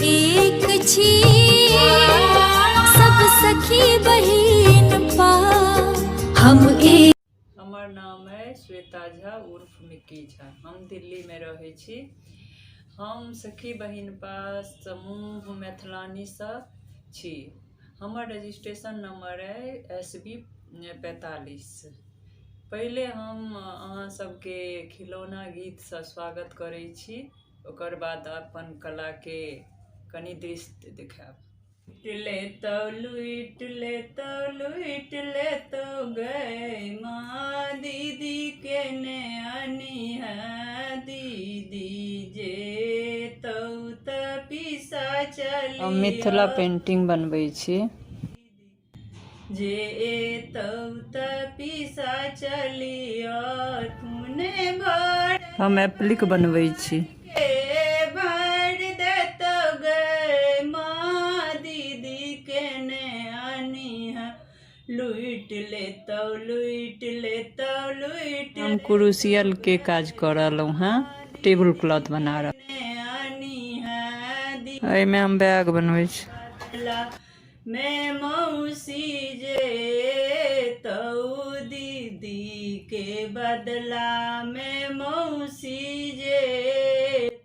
एक छी, सब सखी बहिन पा हम एक। हमर नाम अइ श्वेता झा उर्फ मिक्की झा। हम दिल्लीमे रहै छी। हम सखी बहिनपा समूह मैथिलानीसँ छी। हमर रजिस्ट्रेशन नम्बर अइ एस बी 45। पहिले हम अहाँ सबके खिलौना गीतसँ स्वागत करै छी, ओकर बाद अपन कलाके कनि दृश्य देखायब। लेतौ लूटि लेतौ लूटि लेतौ गै माँ, दीदी के ने अनिहे, दीदी जे तौ तऽ पीसा चली। हम मिथिला पेंटिंग बनबै छी। जे एतौ तऽ पीसा चलियो थुने भर। हम एप्लिक बनबै छी। के भर देतौ गै माँ, दीदी के ने अनिहा, लूटि लेतौ लूटि लेतौ लूटि। हम क्रूसियल के काज कऽ रहलहुँ हेँ, टेबुल क्लॉथ बना रहल। एहिमे हम बैग बनबै छी। मे मौसी जे तौ दीदी के बदला मे मौसी जे।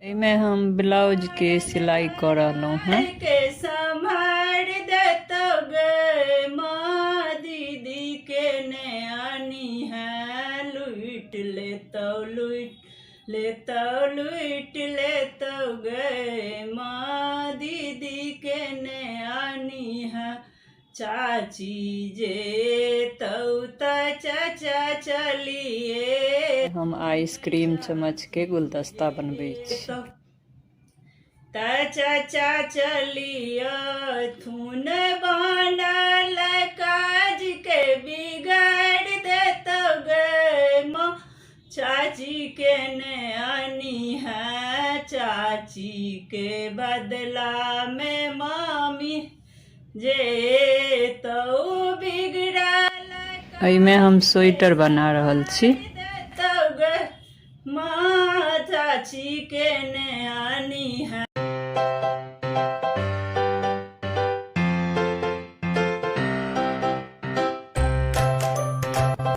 एहिमे हम ब्लाउज के सिलाई कऽ रहलहुँ हेँ। के सम्हार देतौ गै माँ, दीदी के ने आनी है, लूटि लेतौ लूटि लेतौ लूटि लेतौ गै माँ, दीदी के ने आनी है, चाची जे तौ तऽ चाचा चलिए। हम आइसक्रीम चम्मच के गुलदस्ता बनबै छी। तऽ चाचा चलिए थुन बनल काज के बिगाड़ि देतौ गै माँ, चाची के ने आनी है, चाची के बदला में मामी जे तौ बिगड़ल। एहिमे हम स्वेटर बना रहल छी। देतौ गै माँ, चाची के ने आनी है।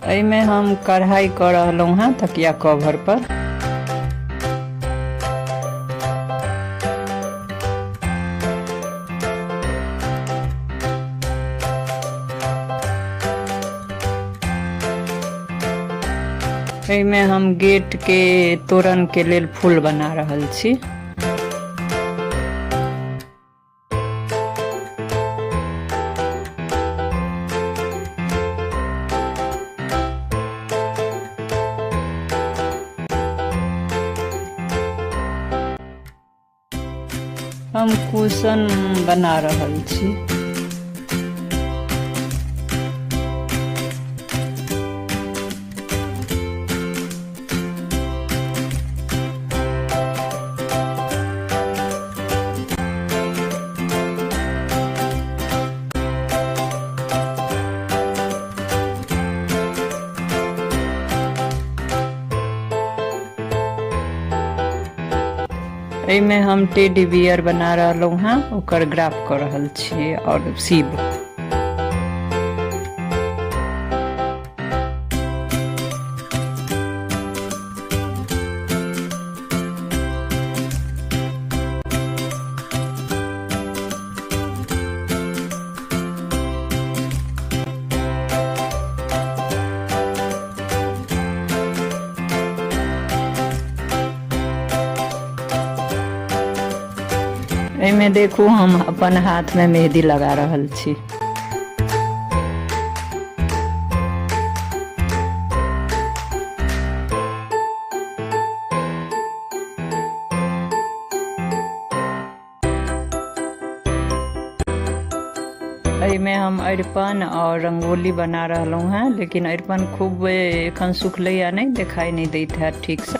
एहिमे हम कढ़ाई कऽ रहलहुँ हेँ तकिया कवर पर। एहिमे हम गेट के तोरण के लेल फूल बना रहल छी। हम कुशन बना रहल छी। एहिमे हम टेडी बियर बना रहलहुँ हेँ, ओकर ग्राफ कऽ रहल छियै आओर सीब। एहिमे देखू हम अपन हाथ में मेहंदी लगा रहल छी। एहिमे हम अरिपन और रंगोली बना रहलहुँ हेँ, लेकिन अरिपन खूब एखन सुखलैया नहि, देखाई नहि दैत हैत ठीकसँ।